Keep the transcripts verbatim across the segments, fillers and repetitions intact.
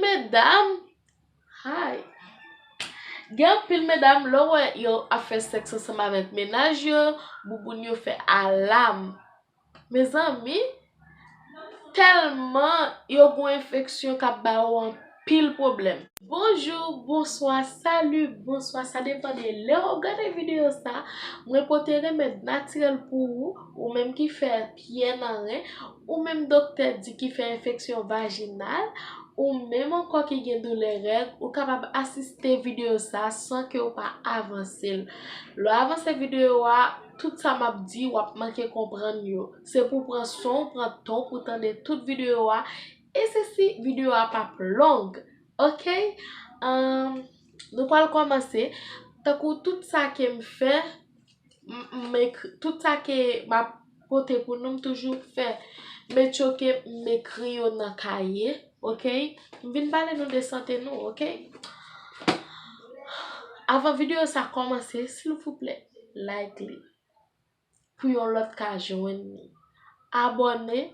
Medam, hay. Gen anpil medam, lè w wè yo ap fè sèks ansanm avèk mennaj yo, bouboun yo fè alam. Mezanmi, tèlman yo gon enfeksyon k ap ba yo anpil pwoblèm. Bonjou, bonswa, sali, bonswa, sa depann de lè w gade videyo sa. Mwen pote remèd natirèl pou ou, ou menm ki fè pyè nan ren, ou menm doktè di ki fè enfeksyon vajinal, ou menm ankò ki gen doulè règ, ou kapab asiste videyo sa san ke w pa avanse l. Lè w avanse videyo a, tout sa m ap di, w ap manke konprann yo. Se pou w pran son w, pran tan w pou w tande tout videyo a. E se si videyo a p ap long. Oke? Ahn, nou pral kòmanse. Tankou tout sa ke m fè, m, m ekri, tout sa ke m ap pote pou nou, m toujou fè. M etchoke, m ekri yo nan kaye, oke? M vin pale nou de sante nou, oke? Avan videyo sa kòmanse, silvouplè, like li pou yon lòt ka jwenn li. Abòne,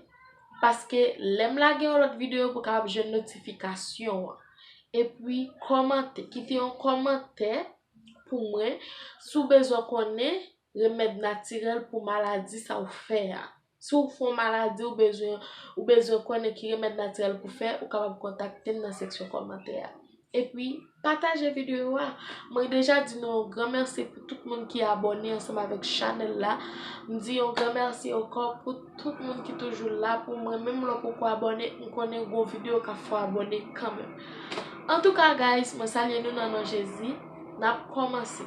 paske lè m lage yon lòt videyo, pou w kapab jwenn notifikasyon an. Epi, kòmante, kite yon kòmantè pou mwen, si w bezwen konnen remèd natirèl pou maladi sa w fè a. Si w fè yon maladi, ou bezwen, ou bezwen konnen ki remèd natirèl pou fè, ou kapab kontakte m nan seksyon kòmantè a. Epi, pataje videyo a. Mwen deja di nou yon gran mèsi pou tout moun ki abòne ansanm avèk chanèl la. M di yon gran mèsi ankò pou tout moun ki toujou la pou mwen. Menm lè w poko abòne, m konnen gon videyo k ap fè w abòne kanmenm. Antouka, guys, mwen salye nou nan non Jezi. N ap kòmanse.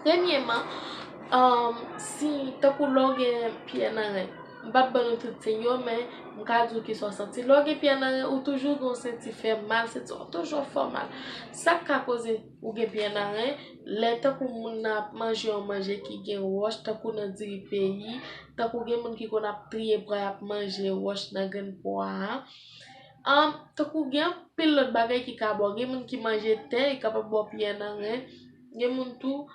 Premyeman, um, si tankou lè w gen pyè nan ren, m p ap ban nou tout siy yo, men m ka di w kisa w santi. Lè w gen pyè nan ren, ou toujou gen yon senti fè mal, senti w toujou ap fè w mal. Sa k ka koze ou gen pyè nan ren, lè tankou moun nan ap manje yon manje ki gen wòch, tankou nan diri peyi, tankou gen moun ki konn ap triye pwa, y ap manje wòch nan grenn pwa a. Ahn, tankou gen anpil lòt bagay ki ka ba w. Gen moun ki manje tè, li kapab ba w pyè nan ren. Gen moun tou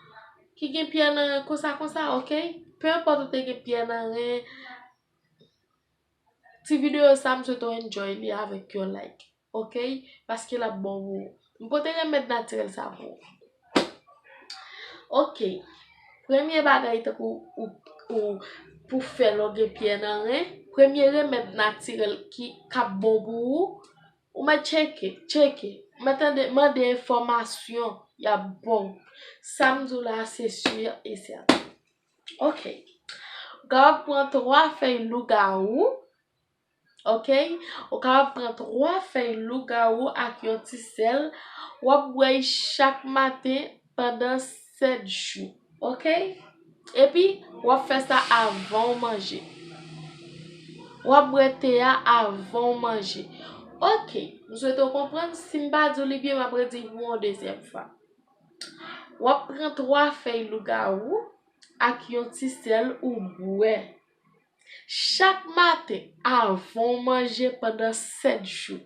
ki gen pyè nan ren konsa, konsa, oke? Pe enpòt ou te gen pyè nan ren, ti videyo sa, m swete w enjoy li avèk yon like, oke? Paske l ap bon pou ou. M pote remèd natirèl sa pou ou. Oke. Premye bagay tankou ou, ou, pou fè lè w gen pyè nan ren, premye remèd natirèl ki, k ap bon pou ou, ou mèt tcheke, tcheke. Ou mèt tande, mande enfòmasyon, y ap ba w. Sa m di w la, se si e sèten. Oke. Ou kapab pran twa fèy lougawou. Oke? Ou kapab pran twa fèy lougawou ak yon ti sèl. W ap bwè l chak maten pandan sèt jou. Oke? Epi, w ap fè sa avan w manje. W ap bwè te a avan w manje. Oke, m swete w konprann. Si m pa di w li byen, m ap redi l pou yon dezyèm fwa. W ap pran twa fèy lougawou ak yon ti sèl ou bwè chak maten avan w manje pandan sèt jou.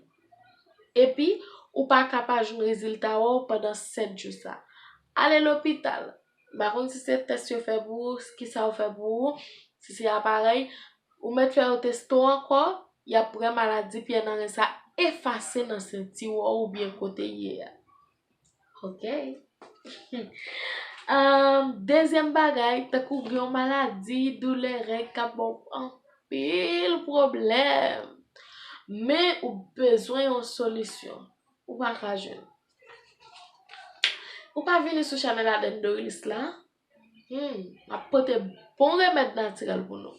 Epi, ou pa ka pa jwenn rezilta w pandan sèt jou sa. Ale lopital. M pa konn si se tès yo fè pou ou, kisa yo fè pou ou, si se aparèy, ou mèt fè yo teste w ankò, y ap wè maladi pyè nan ren sa efase nan senti w oubyen kote l ye a. Oke. Ahn, dezyèm bagay, tankou gen yon maladi, doulè règ k ap ba w anpil pwoblèm. Men ou bezwen yon solisyon. Ou pa ka jwenn. Ou pa vini sou chanèl Aden Doris la. Hmm, m ap pote bon remèd natirèl pou nou.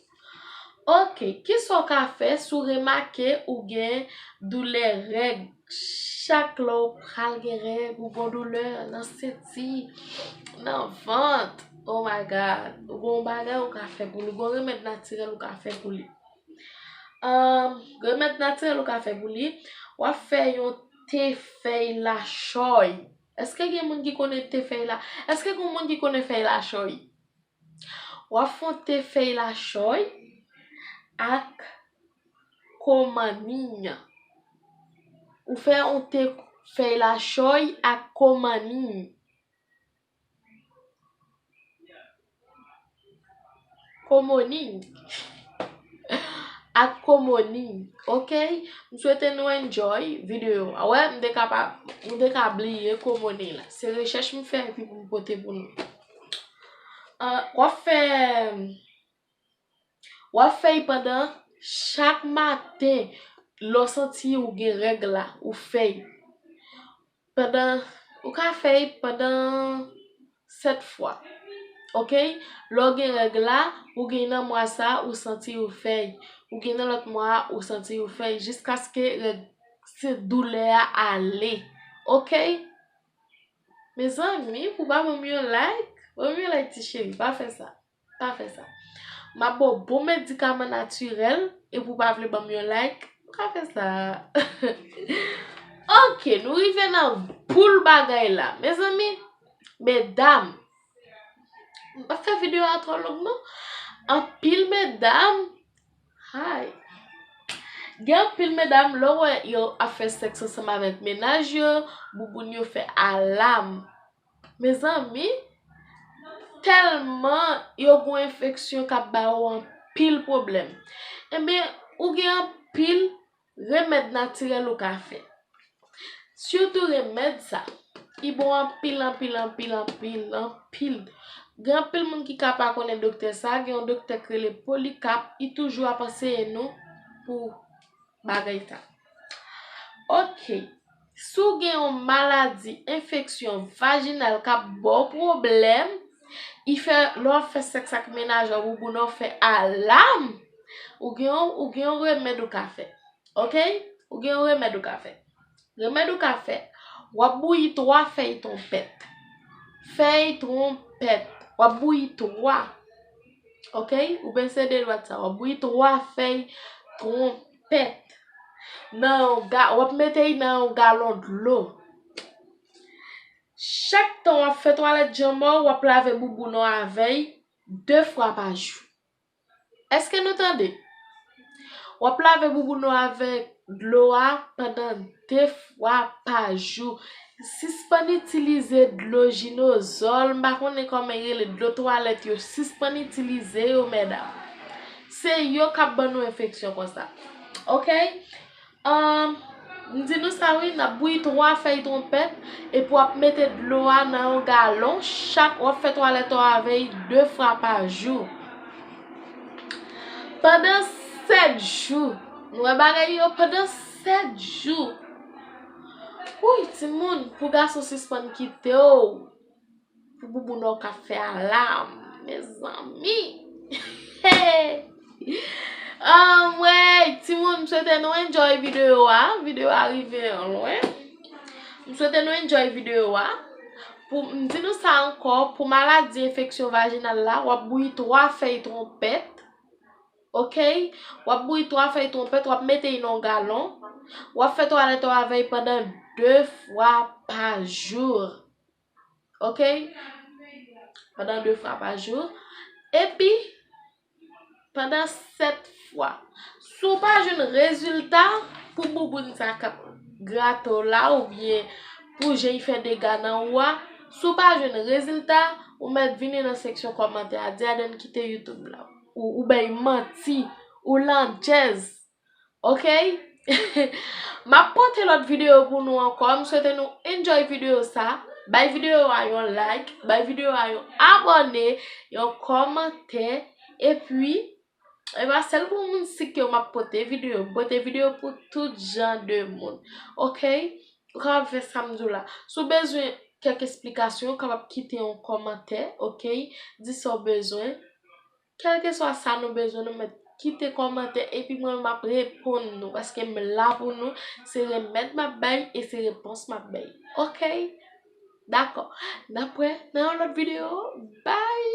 Oke, kisa w ka fè si w remake ou gen doulè règ? Chak lè w pral gen règ, ou gon doulè nan senti, nan vant. Oh my God. Ou gon bagay ou ka fè pou li. Gon remèd natirèl ou ka fè pou li. Ahn, remèd natirèl ou ka fè pou li, w ap fè yon te fèy lachòy. Èske gen moun ki konnen te fèy la? Èske gen moun ki konnen fèy lachòy? W ap fè yon te fèy lachòy ak komanni. Ou fè yon te fèy lachòy ak komanni. Komonin. ak komoni, ok? M swete nou enjoy videyo a. Wè, m te ka pa, m te ka bliye komoni la. Se rechèch m fè epi pou m pote pou nou. Ah, w ap fè, w ap fè y pandan chak maten, lè w santi ou gen règ la, ou fè y. Pandan, ou ka fè y pandan sèt fwa. Ok? Lè w gen règ la, ou gen nan mwa sa, ou santi ou fè y. Ou gen nan lòt mwa a, ou santi ou fè y. Jiskaske règ, se doulè a ale. Ok? Mezanmi, pou pa ban m yon like, ban m yon like, ti cheri, pa fè sa. Pa fè sa. M ap ba w bon medikaman natirèl, epi w pa vle ban m yon like, ou ka fè sa. Ok, nou rive nan boul bagay la. Mezanmi, medam, m pa fè videyo a twò long, non. Anpil medam, hay. Gen anpil medam, lè w wè yo ap fè sèks ansanm avèk mennaj yo, bouboun yo fè alam. Mezanmi, tèlman yo gon enfeksyon k ap ba yo anpil pwoblèm. Ebyen, ou gen anpil remèd natirèl ou ka fè. Sitou remèd sa, li bon anpil, anpil, anpil, anpil, anpil. Gen anpil moun ki ka pa konnen doktè sa, gen yon doktè k rele Polycarpe, li toujou ap anseye nou pou bagay sa. Ok. Si w gen yon maladi enfeksyon vajinal k ap ba w pwoblèm, li fè, lè w ap fè sèks ak mennaj ou, bouboun ou fè alam, ou gen yon, ou gen yon remèd ou ka fè. Ok? Ou gen yon remèd ou ka fè. Remèd ou ka fè, w ap bouyi twa fèy twonpèt. Fèy twonpèt. W ap bouyi twa. Ok? Ou bese de dwat sa. W ap bouyi twa fèy twonpèt. Nan yon ga, w ap mete y nan yon galon dlo. Chak tan w ap fè twalèt janm ou, w ap lave bouboun ou avè y de fwa pa jou. Èske nou tande? W ap lave bouboun ou avèk dlo a pandan de fwa pa jou. Sispann itilize dlo jinozòl, m pa konnen kòman y rele, dlo twalèt yo, sispann itilize yo, medam. Se yo k ap ban nou enfeksyon konsa. Ok? Ahn, m di nou sa wi, n ap bouyi twa fèy twonpèt, epi w ap mete dlo a nan yon galon, chak w ap fè twalèt ou avè y de fwa pa jou. Pandan sèt jou, nou wè bagay yo, pandan sèt jou. Wouy, timoun, pou gason sispann kite w, pou bouboun ou ka fè alam, mezanmi. Anmwey, timoun, m swete nou enjoy videyo a. Videyo a rive lwen. M swete nou enjoy videyo a. Pou, m di nou sa ankò, pou maladi enfeksyon vajinal la, w ap bouyi twa fèy twonpèt. Ok? W ap bouyi twa fèy twonpèt, w ap mete y nan yon galon. W ap fè twalèt ou avè y pandan de fwa pa jou. Ok? Pandan de fwa pa jou. Epi, pandan sèt fwa. Si w pa jwenn rezilta pou bouboun sa k ap grate w la, oubyen pou jan y fè dega nan ou a, si w pa jwenn rezilta, ou mèt vini nan seksyon kòmantè a, di Aden kite YouTube la. Ou, ou bay manti, ou landjèz. Ok? M ap pote lòt videyo pou nou ankò. M swete nou enjoy videyo sa. Bay videyo a yon like, bay videyo a yon abòne, yon kòmantè. Epi, e pa sèl pou moun sik yo m ap pote videyo. M pote videyo pou tout jan de moun. Ok? Ou kapab fè sa m di w la. Si w bezwen kèk esplikasyon, ou kapab kite yon kòmantè, ok? Di sa w bezwen. Kèlkeswa sa nou bezwen, nou mèt kite kòmantè epi mwen, m ap reponn nou, paske m la pou nou. Se remèd m ap bay e se repons m ap bay. Ok? Dakò. N ap wè nan yon lòt videyo. Bye!